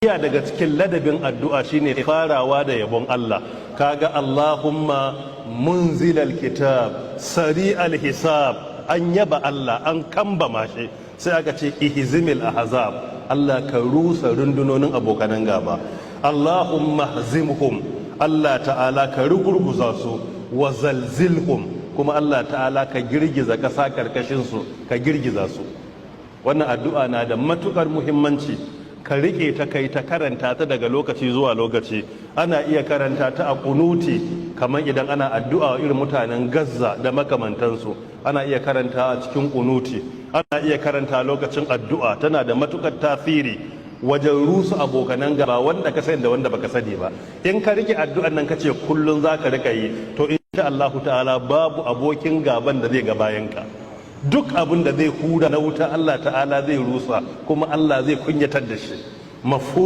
Iya daga cikin ladabin addu'a shine farawa da yabon Allah. Kaga اللهم منزل الكتاب سريع الحساب, an yaba Allah, an kambama shi. Sai aka ce اهزم الأحزاب, Allah ka rusa rundunonin abokanan gaba. اللهم اهزمهم, Allah ta'ala ka rugurguza su, وزلزلهم, kuma Allah ta'ala ka girgiza ƙasa karkashin su, ka girgiza su. Wannan addu'a na da matukar muhimmanci, ka rike ta, kai ta karanta ta daga lokaci zuwa lokaci. Ana iya karanta ta a kunuti, kamar idan ana addu'a irin mutanen Gaza da makamantansu, ana iya karanta a cikin kunuti, ana iya karanta lokacin addu'a. Tana da matukar tasiri wajen rusa abokanan gaba, wanda ka sani da wanda baka sani ba. In ka rike addu'an nan, kace kullun zaka rika yi, to insha Allahu ta'ala babu abokin gaban da zai ga bayanka. Duk abin da zai hura na wuta, Allah ta'ala zai rusa, kuma Allah zai kunyatar da shi. Mafhum.